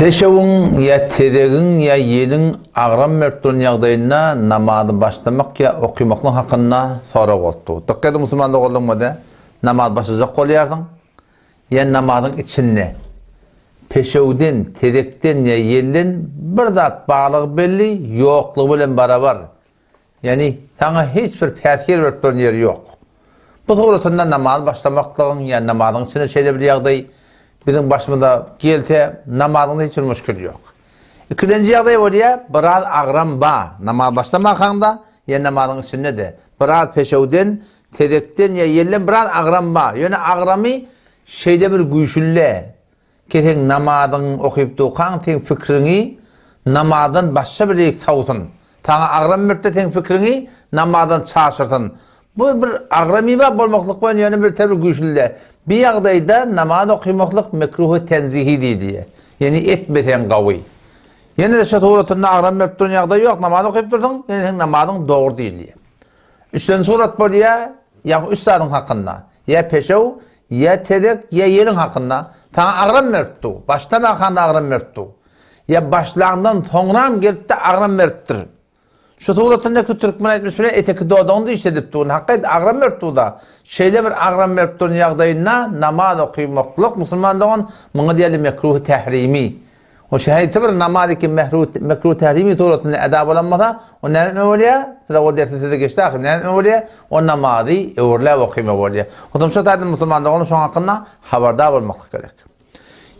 Peşewiň ýa tezegiň ýa ýeliň agram berip duran ýagdaýynda namazy başlamak ýa okymaklyk hakynda sorag bolupdy. Dykgat ediň musulman doganlarym-da, namaz başlajak bolýarsyň ýa namazyň içinde peşewden, tezekden ýa ýelden bir zat barlygy belli, ýoklugy bilen barabar. Ýagny, saňa hiç bir päsgel berip duran ýeri ýok. Bu suratynda namaz başlamaklygyň ýa namazyň içinde şeýle bir ýagdaý biziň başymyza gelse, namazyňda hiç bir muşkil ýok. Ikilenji ýagdaý bolýar, biraz agram bar, namaz başlamakaňda ýa namazyň içinde-de, biraz peşewden, tezekden ýa ýelden biraz agram bar, ýöne agramy şeýle bir güýçli däl. Ki seň namazyňy okyp durkaň seň fikriňi namazdan başga bir ýerik sowsun. Saňa agram beripde seň fikriňi namazdan çaşyrsyn. Bu bir agramy bar bolmaklyk bilen ýöne bir bir güýçlüde. Bir ýagdaýda namaz okymaklyk mekruhy tenzihi diýilýär. Ýöne etmeseň gawy. Ýene-de şo suratynda agram berip duran ýagdaý ýok namaz okyp dursuň ýöne seň namazyň dogry diýilýär. Üçden surat bolýar, ýa üç zadyň hakynda. Ýa peşew, ýa tezek, ýa ýeliň hakynda. Saňa agram berip dur. Başlamakanda agram berip dur. Ýa başlandan soňram gelip-de agram beripdir. Şu suratyndaky türkmen aýtmyş bilen eteki dodagyny dişledip dur. Hakyt agram berip dur-da. Şeýle bir agram berip duran ýagdaýynda namaz okymaklyk musulman dogan muňa diýeli mekruhy tährimi. O şähitde bir namaz iki mekruh tährimi suratynda eda bolan bolsa, o näme etme bolýar? Size o dersi size geçdi ahyr. Näme etme bolýar? O namazy öwürläp okyma bolýar. Hudum şo taýdan musulman doganlar şoň hakynda habardar bolmaklyk gerek.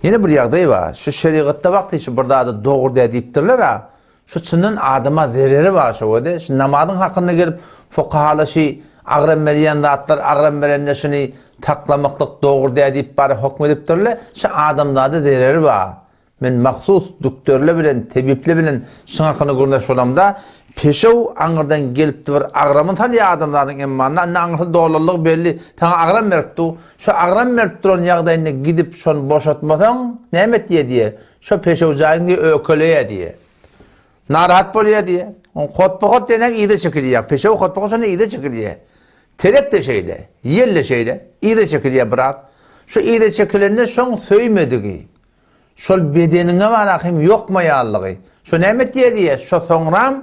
Ýene bir ýagdaý bar. Şu şerigatda wagty şu bir zady dogry dä diýipdirler-a. Şu çyndan adama zereri bar şo wede. Şu namazyň hakynda gelip fukahalar şi agram berýän zatlar agram berende şuny taklamaklyk dogry däl diýip bary hokm edipdirler. Şu adamzada zereri bar. Men mahsus dükderler bilen tebipler bilen şuň hakynda gürleşip bolamda peşew aňyrdan gelipdi bir agramyny salýar adamzadyň emmanyna indi aňyrsy dolanlygy belli saňa agram berip dur. Şu agram berip duran ýagdaýynda gidip şony boşatmasaň näme etýär diýe. Şo peşew jaýyň diýe ökeleýär diýe. Narahat bolýar diýe. Oň hotba-hot diýen yza çekilýär. Peşew hotba-hot şonda yza çekilýär. Terek-de şeýle, ýel-de şeýle, yza çekilýär biraz. Şo yza çekilende şoň söýmedigi, şol bedeniňe barak hem ýokmaýanlygy, şo näme etýär diýe, şo soňram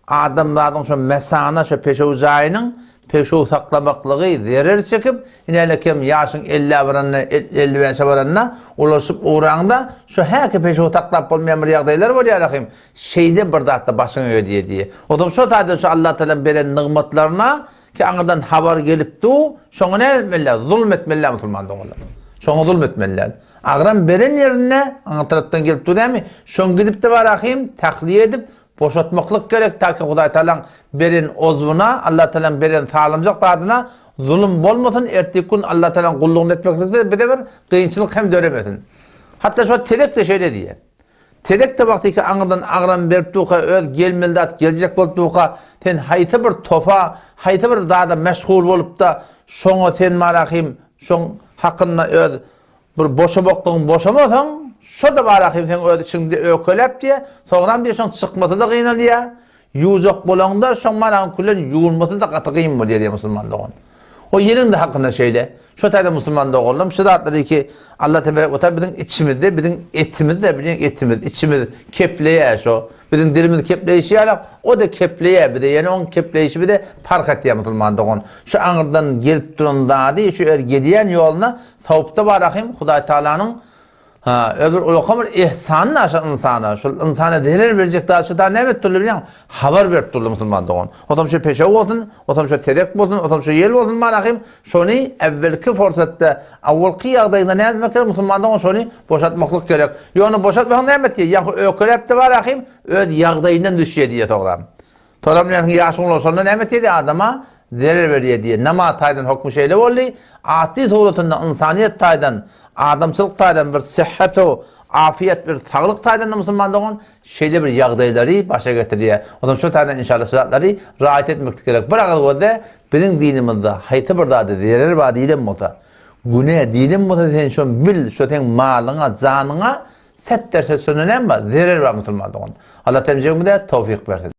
Adamzadyň şo mesana, şo peşew jaýynyň peşew saklamaklygy zerer çekip, inälekem ýaşyň ellä baranda, 55-e baranda ulaşyp ugraňda, şo häki peşew saklap bolmaýan bir ýagdaýlar bolýar ahym, şeýle bir zatda başyňa gelýär diýýär. Ozal şo taýdan şo Allatagalaň beren nygmatlaryna ki aňyrdan habar gelip dur, şoňa näme etmeli däl, zulum etmeli däl musulman doganlar. Şoňa zulum etmeli däl. Agram beren ýerinde aňyr tarapdan gelip dur dämi, şoň gidip-de bar ahym, tahliýe edip, Boşatmaklyk gerek ta ki Hudaý Tagalaň beren ozwuna, Allah Tagalaň beren salymjak zadyna zulum bolmasyn, erteki gün Allah Tagalaň gullugyny etmeklikde bize bir kynçylyk hem döremesin. Hatda şo tezek-de şeýle diýýär. Tezek-de wagtyky aňyrdan agram berip durka, öz gelmeli zat geljek bolup durka, sen haýsy bir topa, haýsy bir zada meşgul bolup-da, şoňa sen marahym şoň hakynda öz Bir boşamaklygyň boşamasaň, şo-da bar ahym seň öz içiňde öýkeläp diýýär, soňram diýýär şoň çykmasy-da gynalýar, ýuwjak bolaňda şoň maragyň külen ýuwulmasy-da gaty gyn bolýar diýýär musulman dogan. O ýeliň-de hakynda şeýle. Şo taýda musulman doganlarym şu zatlary ki Allah teberek we taala biziň içimizde, biziň etimizde, biziň etimiz, içimiz kepleýär şo. Biziň dilimiz kepleýşi ýalak, o-da kepleýär bize, ýöne oň kepleýşi bize parh etýär musulman dogan. Şu aňyrdan gelip duran zady, şu öz gelýän ýoluna Sowupda bar ahym Hudaý Tagalanyň ha öbür ulaka bir ihsanyny aşa ynsana, şol ynsana zerer berjek zat şu da näme etip durly bilýäňmi? Habar berip durly musulman dogan. Otam şu peşew bolsun, otam şu tezek bolsun, otam şu ýel bolsun bar ahym, şony äwwelki forsatda, awwalky ýagdaýynda näme etmek gerek musulman dogan şony boşatmaklyk gerek. Ýöne boşatmasaň näme etýär? Ýaňky öýkeläp-de bar ahym, öz ýagdaýyndan düşýär diýýär soňra. Toram bilen ýaşyň ulaşanda näme etýär adama? Zerer berýär diýýär. Namaz taýdan hokmy şeýle boldy. Atly suratynda ynsanyýet taýdan, adamçylyk taýdan bir syhhat-u afiýet bir saglyk taýdan da musulman dogan şeýle bir ýagdaýlary başa getirýär. Onsoň şu taýdan inşallah şu zatlary raýat etmeklik gerek. Bir agyz gözde biziň dinimizde haýsy bir zada zerer bar diýlen bolsa, günä diýlen bolsa sen şony bil, şo seň malyňa, janyňa set derse şonda näme bar? Zerer bar musulman dogan. Allah temjegimize towfyk bersin.